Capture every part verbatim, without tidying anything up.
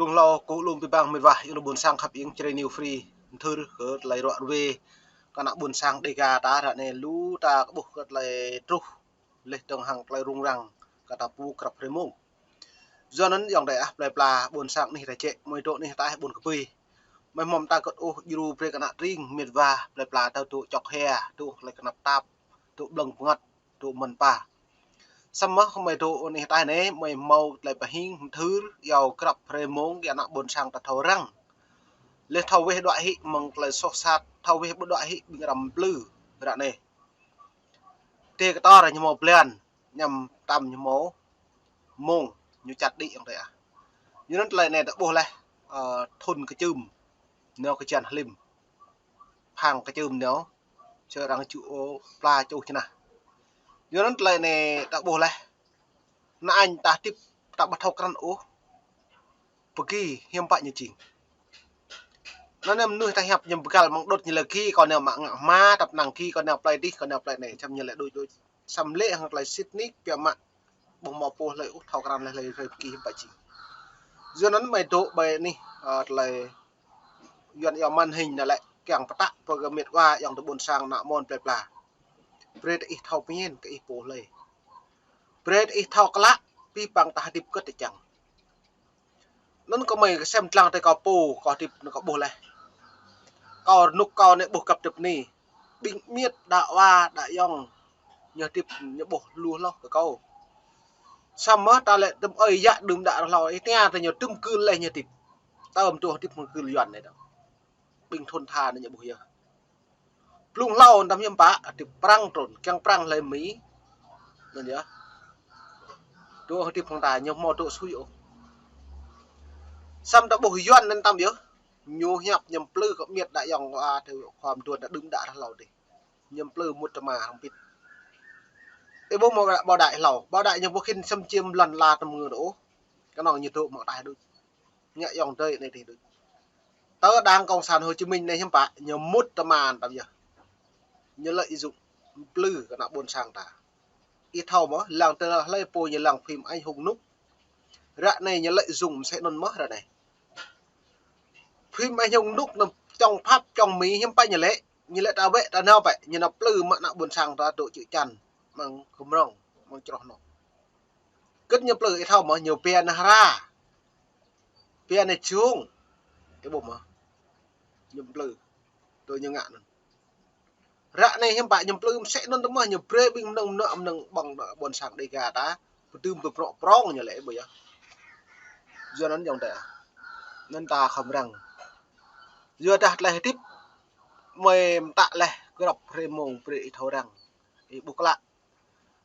Rung hlâo kơ lŏm abih bang mĕt wa, ayŏng adơi ƀôn sang khăp ing Jrai New Free, mthưr kơ tơlơi ruă ruê kơ ană ƀôn sang Dêga ta ră anai, lu ta kơ ƀuh kơ tơlơi truh laih dơ̆ng hăng tơlơi rŭng răng kơ ta pô krăp hrơi mông. Yua anŭn ayŏng adơi ah, plơi pla ƀôn sang anih ta jĕ, mơi dŏ anih ta ƀôn kơpơi. Mơi hmâo mơta kơt ôh djru brơi kơ ană tring mĕt wa, plơi pla ta dŏ čŏk hia, dŏ tơlơi kơnăp tap, dŏ ƀlơ̆ng bơngăt, dŏ mơ̆n pa. Samơ̆ mơi dŏ anih ta anai, mơi hmâo tơlơi pơhing mthưr, iâu krăp hrơi mông kơ ană ƀôn sang ta thâo răng. Laih thâo weh đuaĭ hĭ mơ̆ng tơlơi soh sat, thâo weh đuaĭ hĭ ƀing răm plư ră anai. Tê kơtor ñu hmâo blan, ñăm tam ñu hmâo mông, ñu čăt đĭ ayŏng adơi ah. Yua anŭn tơlơi anai ta ƀuh laih, ơ, thŭn kơčưm, nao kơjăn hlim, phang kơčưm nao, čơ arăng ču ôh pla čuh čơnah. Yua anŭn tơlơi anai ta ƀuh laih, ană añ ta hơdip ta ƀu thâo krăn ôh. Pơgi hiư̆m pă ñu jing. Anŭn anai mơnuih ta hiăp ñu pơgăl mơ̆ng đŭt ñu lĕ gih, kâo nao mă ngă hma, tăp năng gih, kâo nao plơi dih, kâo nao plơi anai, čăm ñu lĕ đôč đôč. Samơ̆ lĕ hăng tơlơi sĭt nik, biă mă ƀu hmâo pô hlơi ôh thâo krăn laih hlơi hlơi pơgi hiư̆m pă jing. Yua anŭn mơi dŏ ƀơi anih, ơ, tơlơi Yuan iâu màn hình anai lĕ kiăng pơtă pơ kơ mĕt wa ayŏng adơi ƀôn sang ană mơ̆n plơi pla. Brơi ta ih thâo pơñen kơ ih pô hlơi. Brơi ta ih thâo klă, abih bang ta hơdip kơ tơčăng. Anŭn kơ mơi kơsem lăng tơ kâo pô, kâo hơdip anŭn kâo ƀuh laih. Kâo rơnŭk kâo anai ƀuh găp tơp ni. Ƀing mĕt đa wa, đa ayŏng, ñu hơdip ñu ƀuh lu hloh kơ kâo. Samơ̆ ta lĕ tơm ơi yă đưm đă rơhlâo, ih tơña tơ ñu tơm gưl laih ñu hơdip. Tơm tuh hơdip hăng gưl Yuan anai dong. Ƀing thŭn tha anai ñu ƀuh yơh. Blung hlâo anŭn tơm hiư̆m pă, hơdip prăng trŭn, kiăng prăng hlơi Mi. Anŭn yơh. Dŏ hơdip hăng ta ñu hmâo dŏ sui ôh. Samơ̆ ta ƀuh Yuan anŭn tơm yơh. Ñu hiăp ñu plư kơ mĕt đa ayŏng wa tơ khua mơduôn ta đưm đă rơhlâo dih. Ñu plư mŭt tơma hăng pit. Ih ƀuh mơ̆ ƀâo đai hlâo. Ƀâo đai ñu ƀu khĭn sem čiêm lŏn la tơm ngư ôh. Kơnơ̆ng ñu dŏ mơ̆ng ataih đôč. Ngă ayŏng adơi anai dih đôč. Tơ đảng Cộng sản Hồ Chí Minh anai hiư̆m pă, ñu mŭt tơma anŭn tơm yơh. Ñu lợi dụng plư kơ ană ƀôn sang ta. Ih thâo mơ̆, lăng tơlơi hlơi pô ñu lăng phim anh hùng Nuk. Ră anai ñu lợi dụng mơsĕ anŭn mơ̆ ră anai. Phim anh hùng Nuk anŭn čŏng Pháp, čŏng Mi hiư̆m pă ñu lĕ, ñu lĕ ta wĕ ta nao pĕ, ñu nao plư mă ană ƀôn sang ta dŏ čư̆ čan, mơ̆ng kơmrŏng, mơ̆ng čroh anŏ. Kơ̆t ñu plư ih thâo mơ̆, ñu pia ană hra. Pia ană jung. Ih ƀuh mơ̆. Ñu plư. Tui ñu ngă anŭn. Ră anai hiư̆m pă ñu plư mơsĕ anŭn tơm mơ̆ ñu brơi ƀing mơnơ̆ng mơnơ̆ng mơnơ̆ng ƀơ̆ng ƀôn sang Dêga ta. Pơdưm pơprŏng prŏng ñu lĕ ƀu yơh. Yua anŭn ayŏng adơi. Anŭn ta khŏm răng. Yua dah tơlơi hơdip mơi mơtă laih krăp hrơi mông brơi ih thâo răng. Ih ƀuh klă.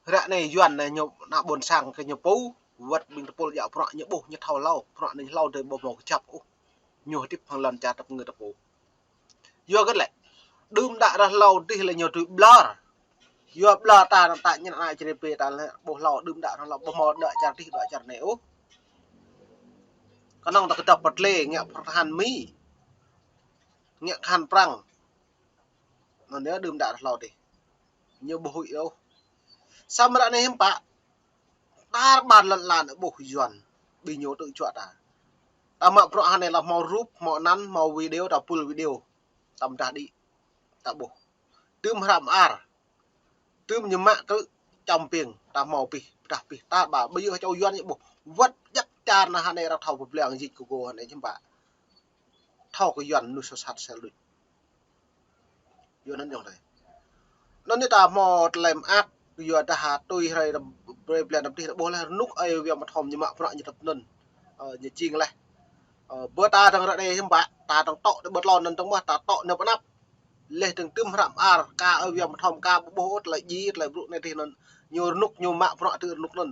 Ră anai Yuan anai ñu ană ƀôn sang kơ ñu pô, wơ̆t ƀing tơpul djă bruă ñu ƀuh ñu thâo hlâo, bruă anai hlâo dơi ƀu hmâo kơjăp ôh. Ñu hơdip hăng lŏn čar tơpơngư ta pô. Yua kơ lĕ, đưm đă rơhlâo dih lĕ ñu tui ƀlŏr. Yua ƀlŏr ta anŭn ta ñu ană Jrai pê ta lĕ ƀuh hlâo đưm đă rơhlâo ƀu hmâo đuaĭ čar dih đuaĭ čar anai ôh. Kơnơ̆ng ta kơdŏp pơtlê ngă pơrtahan Mi. Ngă khan prăng. Anŭn yơh đưm đă rơhlâo dih. Ñu ƀu huĭ ôh. Samơ̆ ră anai hiư̆m pă. Tar ƀar lŏn lan ƀuh Yuan. Ƀing ñu tŭ juă ta. Ta mă bruă hơnai lă hmâo rup, hmâo anăn, hmâo video, ta pul video. Ta mơdah đĭ. Ta ƀuh. Tơm hră mơar. Tơm ñu mă krư̆ čăm ping. Ta hmâo pih, pơdah pih. Tar ƀar. Ƀu yua čô Yuan ñu ƀuh. Wơ̆t djăp čar anai hơnai arăng thâo pơblang jik kơ gô hơnai hiư̆m pă. Thâo kơ Yuan mơnuih soh sat sel đôč. Yua anŭn ayŏng adơi. Anŭn anai ta hmâo tơlơi mơak, yua dah tui hrơi brơi blan năm dih ta ƀuh laih rơnŭk ơi Wiam Bơthom ñu mă bruă ñu tơp anŭn. Ơ, ñu jing laih. Ơ, ƀơ ta dơ̆ng ră anai hiư̆m pă, ta dơ̆ng tŏ tơ ƀơi tlôn anŭn dơ̆ng mơ̆, ta tŏ nao pơ anăp. Laih dơ̆ng tơm hră mơar, ka ơi Wiam Bơthom ka ƀu ƀuh ôh tơlơi djai, tơlơi brŭ anai dih anŭn. Ñu rơnŭk ñu mă bruă tơ rơnŭk anŭn.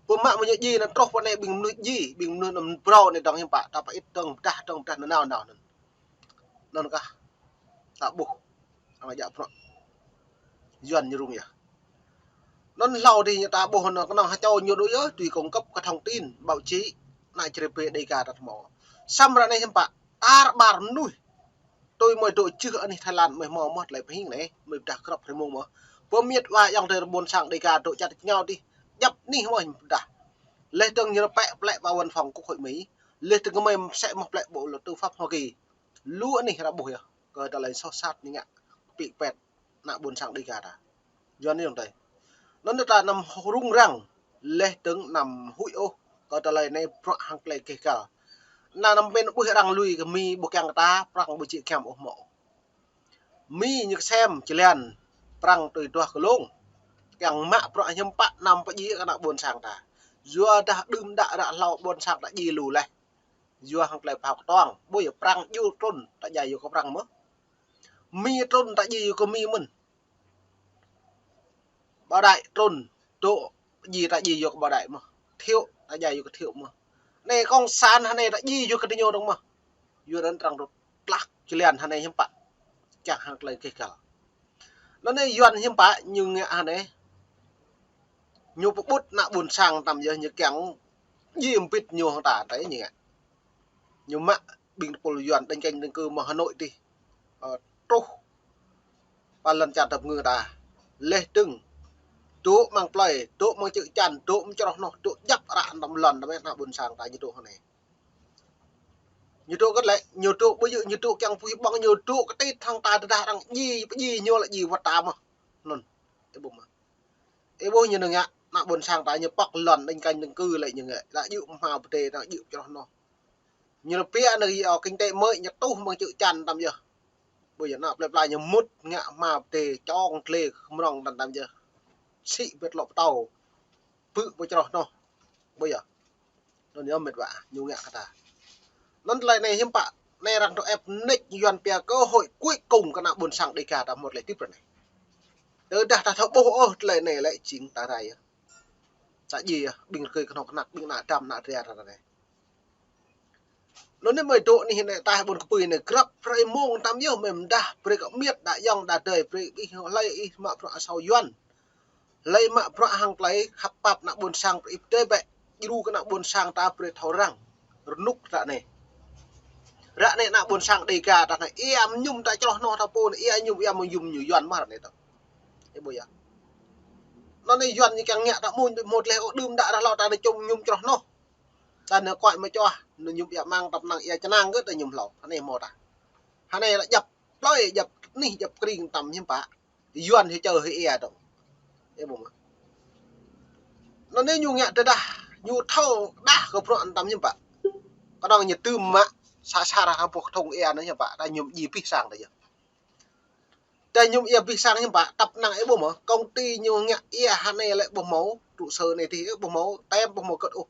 Pơmă mơ̆ ñu djai anŭn truh pơ anai ƀing mơnuih djai, ƀing mơnuih anŭn brâo anai dơ̆ng hiư̆m pă, ta pơit dơ̆ng pơdah, dơ̆ng pơdah nanao nao anŭn. Anŭn kah ta ƀuh. Arăng djă bruă. Yuan ñu rŭng yơh. Anŭn hlâo dih ñu ta ƀuh anŭn kơnơ̆ng ha čô ñu đôč yơh, tui cung cấp kơ thông tin, báo chí, ană Jrai pê Dêga ta hmâo. Samơ̆ ră anai hiư̆m pă, tar ƀar mơnuih. Tui mơi dŏ jưh anih Thái Lan mơi hmâo mơ̆ tơlơi pơhing anai, mơi pơdah krăp hrơi mông mơ̆. Pơmĕt wa ayŏng adơi ƀôn sang Dêga dŏ čar tơčơngao dih, djăp anih mơ̆ pơdah. Laih dơ̆ng ñu pĕ plĕ pơ văn phòng Quốc hội Mi. Leh tơ kơmơi sĕ mơ̆ plĕ bộ luật tư pháp Hoa Kỳ. Lu anih ră ƀuh yơh. Kơ tơlơi soh sat ñu ngă pik pet ană ƀôn sang Dega ta. Yuan ñu tơi. Anŭn ta anăm rŭng răng. Leh tơ̆ng anăm huĭ ôh. Kơ tơlơi anai bruă hăng tơlơi gêh gal. Anăm pên ƀuh arăng lui kơ Mi ƀu kiăng kơ ta, Prăng ƀu či kiăng ôh mơ̆. Mi ñu kơsem jơlan Prăng tui duah kơ lông. Kiăng mă bruă hiư̆m pă anăm pơjing kơ ană ƀôn sang ta. Yua dah đưm đă ră hlâo ƀôn sang ta jing lu leh. Yua hăng tơlơi phao kơtuang. Ƀuh yơh Prăng jing trŭn ta jing yua kơ Prăng mơ̆n. Mi trŭn ta jing yua kơ Mi mơ̆n. Bảo Đại trŭn, dŏ jing ta jing yua kơ Bảo Đại mơ̆n. Thiệu ta jing yua kơ Thiệu mơ̆n. Anai cộng sản hơnai ta jing yua kơ tơ ñu dong mơ̆n. Yua anŭn arăng dŏ tlah jơlan hơnai hiư̆m pă. Kiăng hăng tơlơi gêh gal. Anŭn anai Yuan hiư̆m pă ñu ngă hơnai. Ñu pơƀut ană ƀôn sang tăm yơh ñu kiăng jing ƀit ñu hăng ta tơi ñu ngă. Ñu mă ƀing tơpul Yuan đêñ kênh đêñ kư mơ̆ng Hà Nội tih. Ơ, truh pơ lŏn čar tơpơngư ta. Leh tơ̆ng. Dŏ mơ̆ng plơi, dŏ mơ̆ng čư̆ čan, dŏ mơ̆ng čroh noh, dŏ djăp arăng tăm lŏn tăm ană ƀôn sang ta ñu dŏ hơnai. Ñu dŏ kơ lĕ, ñu dŏ ƀu djơ̆, ñu dŏ kiăng pui ƀơ̆ng, ñu dŏ kơ tĭt hăng ta tơdah arăng jing, pơjing ñu lĕ jing wơ̆t ta mơ̆n. Anŭn, ih ƀuh mơ̆n. Ih ƀuh ñu ngă, ană ƀôn sang ta ñu pŏk lŏn đêñ kênh đêñ kư lĕ ñu ngă, ta djơ̆ hmua pơdai, ta djơ̆ čroh noh. Ñu lĕ pia anai yơh kinh tế mới ñu tuh mơ̆ng čư̆ čan tăm yơh. Ƀuh yơh ană plơi pla ñu mŭt ngă hmua pơdai čong tlê kơmrŏng tăm tăm yơh. Sĭ ƀĕt lŏ pơtâo. Pư̆ pơ čroh noh. Ƀuh yơh. Anŭn yơh mĕt wa ñu ngă kơ ta. Anŭn tơlơi anai hiư̆m pă. Anai arăng dŏ ĕp nĕč Yuan pia cơ hội cuối cùng kơ ană ƀôn sang Dega ta mŭt lĕ tip ră anai. Tơdah ta thâo ƀuh ôh tơlơi anai lĕ jing ta rai yơh. Ta jing yơh, ƀing rơkơi kơnuk kơna, ƀing ană Adam, ană Dega ta anai. Anŭn anai mơi dŏ anih anai ta ƀôn kơpui anai grăp hrơi mông tăm yơh mơi mơdah brơi kơ miêt đa yŏng đa dơi brơi ih hlơi ih mă bruă asâo Yuan. Hlơi mă bruă hăng tơlơi khăp pap ană ƀôn sang brơi ih pơdơi bĕ. Djru kơ ană ƀôn sang ta brơi thâo răng. Rơnŭk ră anai. Ră anai ană ƀôn sang Dega ta anai. Ia mơñum ta čroh noh ta pô anai. Ia mơñum, ia mơñum ñu Yuan mơ̆n ră anai tơ. Ih ƀuh yơh. Anŭn anai Yuan ñu kiăng ngă ta mơ̆n, mŭt leh ôh đưm đă ră hlâo ta anai čum mơñum čroh noh. Ta anai kuai mă čoh, anai mơñum ia măng tăm năng ia čơnang kơ ta mơñum hlâo. Anai mơ̆ ta. Hơnai lĕ djăp plơi, djăp anih, djăp kring tăm hiư̆m pă. Yuan hĭ čơ hĭ ia dong. Ih ƀuh mơ̆n. Anŭn anai ñu ngă tơdah, ñu thâo đah kơ bruă tăm hiư̆m pă. Kơnơ̆ng ñu tưm mă, sa sa rah hăng boh kơthŭng ia anai hiư̆m pă, ta mơñum jing abih sang ta yơh. Ta mơñum ia abih sang hiư̆m pă, tăp năng ih ƀuh mơ̆n, công ty ñu ngă ia hơnai lĕ ƀuh mơ̆n, trụ sở anai tih ih ƀuh mơ̆n, tem ƀuh mơ̆n kơ̆t ôh.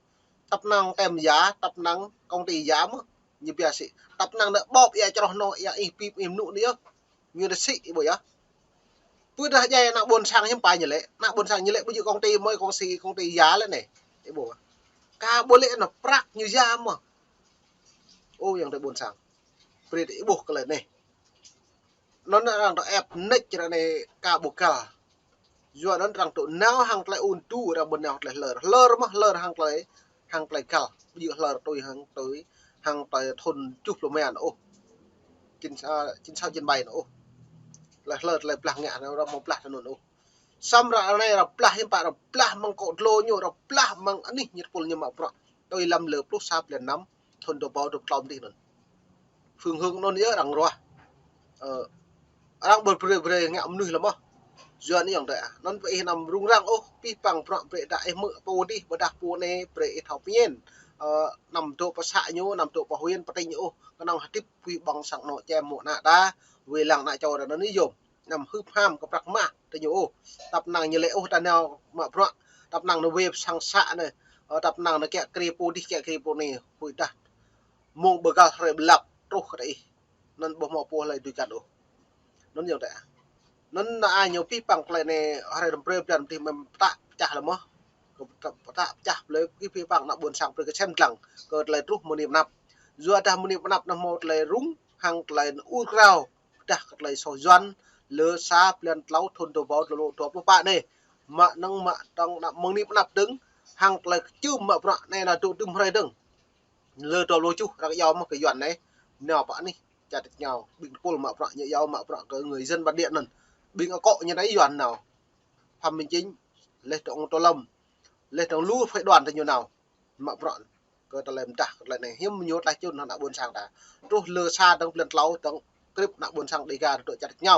Tăp năng tem giả, tăp năng công ty giả mơ̆n. Ñu pia sĭ. Tăp năng anai ƀôp ia čroh noh, ia ih pip ih mơnŭ anai yơh. Ñu anai sĭ ih ƀuh yơh. Pơdah djai ană ƀôn sang hiư̆m pă ñu lĕ. Ană ƀôn sang ñu lĕ ƀu djơ̆ công ty mới, công ty, công ty giả lĕ anai. Ih ƀuh. Ka ƀu lĕ anŭn prăk ñu giả mơ̆n. Ơ, ayŏng adơi ƀôn sang. Brơi ih ƀuh kơ lĕ anai. Anŭn arăng dŏ ĕp nĕč ră anai ka ƀu găl. Yua anŭn arăng dŏ nao hăng tơlơi ŭn tu arăng ƀu nao tơlơi hlơr. Hlơr mơ̆n hlơr hăng tơlơi, hăng tơlơi găl. Ƀu djơ̆ hlơr tui hăng tui, hăng tơlơi thŭn tơjuh pluh rơma anŭn ôh. Chín, a, chín sáu chín bảy anŭn ôh. Tơlơi hlơr tơlơi blah ngă anŭn arăng mơ̆ blah tơ anŭn ôh. Samơ̆ ră anai arăng blah hiư̆m pă arăng blah mơ̆ng akŏ dlô ñu arăng blah mơ̆ng anih ñu tơpul ñu mă bruă. Tui lăm lơ pluh sa blan năm thŭn dua rơbâo dua pluh klâo mơ̆ng dih anŭn. Phương hướng anŭn yơh arăng ruah. Ơ, arăng ƀu brơi brơi ngă mơnuih lăm ôh. Yua anai ayŏng adơi ah. Anŭn brơi ih anăm rŭng răng ôh, pih păng bruă brơi đa ih hmư̆ pô dih, ƀôdah pô anai brơi ih thâo pơñen. Ơ, anăm dŏ pơ să ñu, anăm dŏ pơ huyện, pơ tỉnh ñu ôh. Kơnơ̆ng hơdip pui ƀơ̆ng sang anŏ čem mơ̆ ană ta, wai lăng ană čô ta anŭn yơh yôm. Anăm hưp ham kơ prăk mah tơ ñu ôh. Tăp năng ñu lĕ ôh ta nao mă bruă. Tăp năng anŭn wai sang să anai. Ơ, tăp năng anŭn kiăng krê pô dih kiăng krê pô anai. Huĭ dah. Mơ̆ng ƀơgăl hrơi ƀlăp truh kơ ih. Anŭn ƀu hmâo pô hlơi dui găn ôh. Anŭn ayŏng adơi ah. Anŭn anai ñu pih păng tơlơi anai hrơi răm brơi blan dih mơ̆n pơtă pơčah lăm mơ̆n. Kơ pơtă pơčah plơi kơ pih păng ană ƀôn sang brơi kơ sem dlăng. Kơ tơlơi truh mơni pơnăp. Yua dah mơni pơnăp anŭn hmâo tơlơi rŭng hăng tơlơi ur krao. Pơdah kơ tơlơi soh Yuan, lơ sa blan klâo thŭn dua rơbâo dua pluh pă anai. Mă năng mă tŏng ană mơ̆ng anai pơnăp dơ̆ng, hăng tơlơi kơčưm mă bruă anai anŭn dŏ tơm hrơi dơ̆ng. Lơ dua pluh tơjuh arăng iâu mơ̆n kơ Yuan anai, nao pơ anih, čar tač rơngiao, ƀing tơpul mă bruă ñu iâu mă bruă kơ người dân bản địa anŭn. Ƀing akŏ ñu anai Yuan nao. Phạm Minh Chính, leh dŏng Tô Lâm, leh dŏng lu phái đoàn tơ ñu nao. Mă bruă. kơ tơlơi mơdah, kơ tơlơi anai. Hiư̆m ñu tlaih čun ană ƀôn sang ta. Truh lơ sa dơ̆ng blan tlâo dơ̆ng krĭp ană ƀôn sang Dega ta dŏ čar kơ ñu.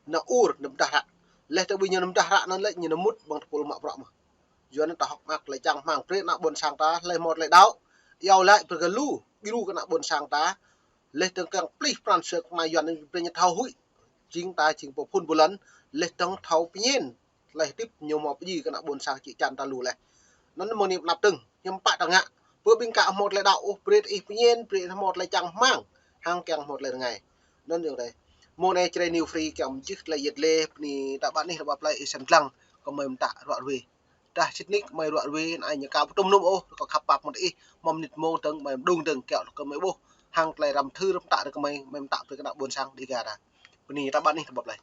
Anŭn ur ñu mơdah ră. Laih dơ̆ng ƀing ñu mơdah ră anŭn lĕ ñu mŭt ƀơ̆ng tơpul mă bruă mơ̆n. Yua anŭn ta hơ̆k mơak tơlơi čang hmang brơi ană ƀôn sang ta, laih hmâo tơlơi đaŏ. Iâu laĭ brơi kơ lu, gru kơ ană ƀôn sang ta. Laih dơ̆ng kiăng plih pran jua kơ ană Yuan anŭn brơi ñu thâo huĭ. Jing ta jing pô phun ƀu lŏn, laih dơ̆ng thâo pơñen. Laih hơdip ñu hmâo pơjing kơ ană ƀôn sang čư̆ čan ta lu laih. Anŭn mơ̆ng anai pơanăp dơ̆ng, hiư̆m pă ta ngă. Pơ ƀing gơ̆ hmâo tơlơi đaŏ ôh, brơi ih pơñen, brơi hmâo tơlơi čang hmang. Hăng kiăng hmâo tơlơi rơngai. Anŭn yơh dêh. Mơ̆ng anai Jrai New Free kiăng mơjih tơlơi yet lĕ, bơni ta ƀă anih rơbap plei ih săn lăng, kơ mơi mơtă ruă ruê. Dah sĭt nik mơi ruă ruê, anai ñu ka pơtum nŭm ôh, kơ khăp pap mơ̆n ih, mơ̆ng mơnit mơ̆ng dơ̆ng, mơi mơđung dơ̆ng, kiaŏ kơ mơi ƀuh. Hăng tơlơi răm thư răm tă rơkơi mơi, mơi mơtă brơi kơ ană ƀôn sang Dega ta. Bơni ta ƀă anih rơbap plei.